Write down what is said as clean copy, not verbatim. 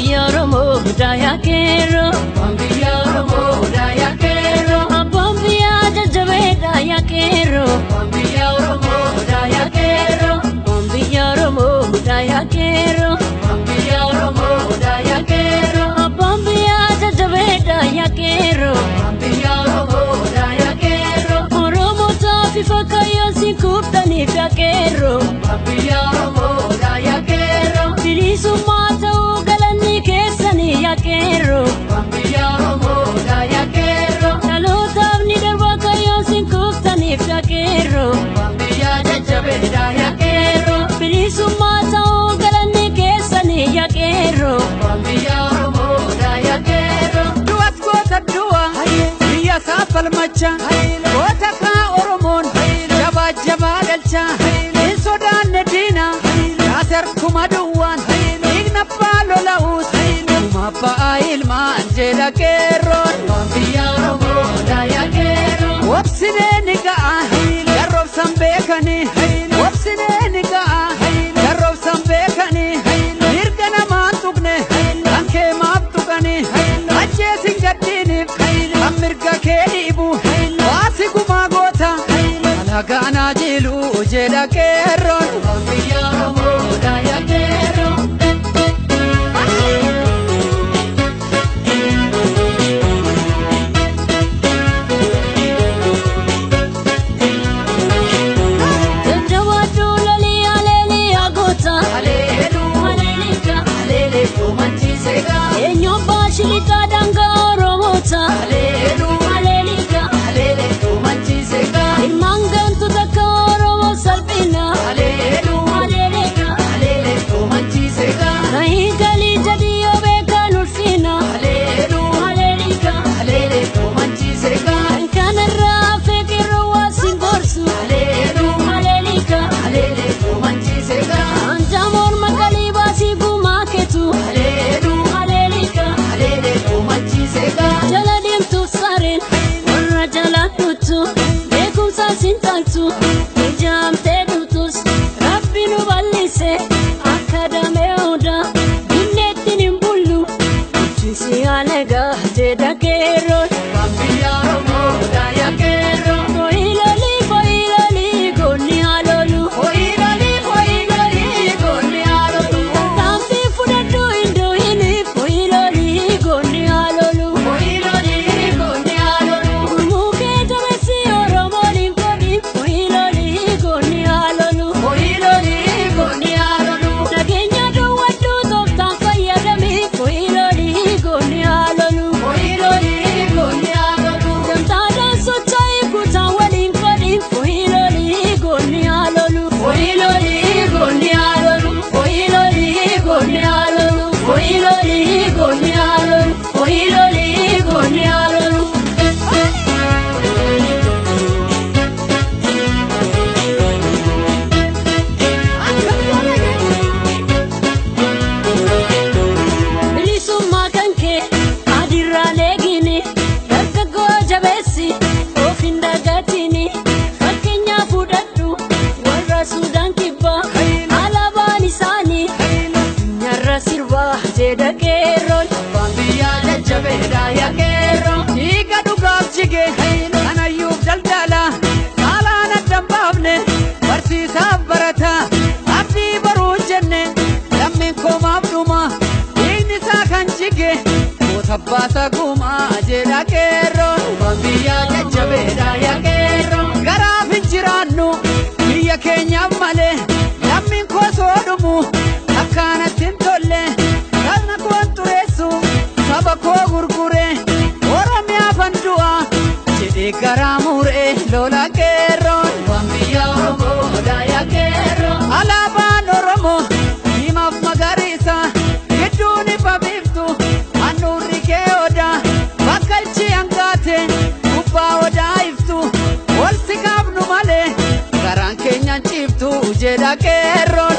Biyya Oromoo daayaa keeroo. Biyya Oromoo daayaa keeroo. Abbaan biyyaa jajjabee daayaa keeroo. Biyya Oromoo daayaa keeroo. Biyya Oromoo daayaa keeroo. Biyya Oromoo daayaa keeroo. Abbaan biyyaa jajjabee daayaa keeroo. Biyya Oromoo daayaa keeroo. Oromoo taafi fakkaayyoon si kuftaniif yaa keeroo. Biyya Oromoo daayaa keeroo. Bilisummaa ta'uu galanni keessanii yaa keeroo. Biyya Oromoo daayaa keeroo. Dhalootaaf ni darba kaayyoon si kuftaniif yaa keeroo. Biyya jajjabee daayaa keeroo. Bilisummaa ta'uu galanni keessanii yaa keeroo. Biyya Oromoo daayaa keeroo. Du'as goota du'a biyya isaa falmacha goota kaa Oromoon jabaa jabaa dhalcha hin sodaanne diina yaaser kuma duwwaan dhiigna abbaa lola'uus dhuma abbaa ilmaan jedha qeerroon. Biyya Oromoo daayaa keeroo. Wobsinee ni ga'a garroobsan beekanii wobsinee ni ga'a garroobsan beekanii mirga namaan tuqne kan kee maaf tuqanii ajjeesin gaddiiniif kan mirga kee dhiibu baasi gumaa goota alagaanaa jilu jedha qeerroon. Biyya Oromoo daayaa keeroo. Jajjabaadhuu lolii aleelii yaa goota. Aleeluu Aleelika. aleelee koomanchiiseegaa. Eenyuun baashilitaa daangaa Oromoota. Aleeluu Aleelika. aleelee koomanchiiseegaa. Ilmaan gantu takka Oromoo salphina. Aleeluu Aleelika. aleelee koomanchiiseegaa. Nahii galii jedhii yoo beekan ulfina. Aleeluu Aleelika. aleelee koomanchiiseegaa. Kan kanarraa hafee qeerroo waa siin gorsu. Aleeluu Aleelika. aleelee koomanchiiseegaa. Anjamoon maqalii baasii gumaa keetu. Aleeluu Aleelika. aleelee koomanchiiseegaa. Jala deemtuuf sareen warra jalaan dhuttu beekumsa siin taaltu ijaamtee dhuftus rabbi nu bal'ise akka damee hunda binneettiin hin bullu bulchiinsi halagaa jedha qeerroon. Biyya Oromoo daayaa keeroo. Foyilolii foyilolii goonni haalolu Foyilolii foyilolii goonni haalolu. tarkaanfii fudhadhu hin dooyini foyilolii goonni haalolu. Foyilolii goonni haalolu. Gurmuu kee jabeessi Oromoon hin godhin foyilolii goonni haalolu. Foyilolii goonni haalolu. Nageenya duwwadhu tooftaan fayyadami foyilolii goonni haalolu. Foyilolii goonni haalolu. Gamtaadhaan socho'ii kutaan waliin godhin foyilolii goonni haalolu. Foyilolii goonni haalolu. Foyilolii goonni haalolu. Foyilolii goonni haalolu. Foyilolii goonni haalolu. Bilisummaa kan kee adirraalee gini dargaggoo jabeessi of hin dagatini fakkeenyaa fudhadhu warra Suudaan kibbaa alaabaan isaanii addunyaarra sirbaa jedha qeerroon. Biyya jajjabee daayaa keeroo. Dhiiga dhugaaf jige kanayyuuf daldala saalaan addan baafne barsiisaaf barata abdii baruu jenne lammiin koomaaf dhuma dhiigni isaa kan jige goota baasa gumaa jedha qeerroon. Biyya jajjabee daayaa keeroo. Garaaf hin jiraannu biyya keenyaaf malee lammiin koo soo dhumu akkanatti hin tolle sabna koon xureessu saba koo gurgure Oromiyaaf an du'a jedhee garaa muree lola qeerroon. Biyya Oromoo daayaa keeroo. Alaabaan Oromoo diimaaf magariisa gidduun ifa biiftu handhuurri kee odaa bakkalchi hangaate gubbaa odaa iftu ol si kaafnu malee garaan keenya hin ciiftu jedha qeerroon.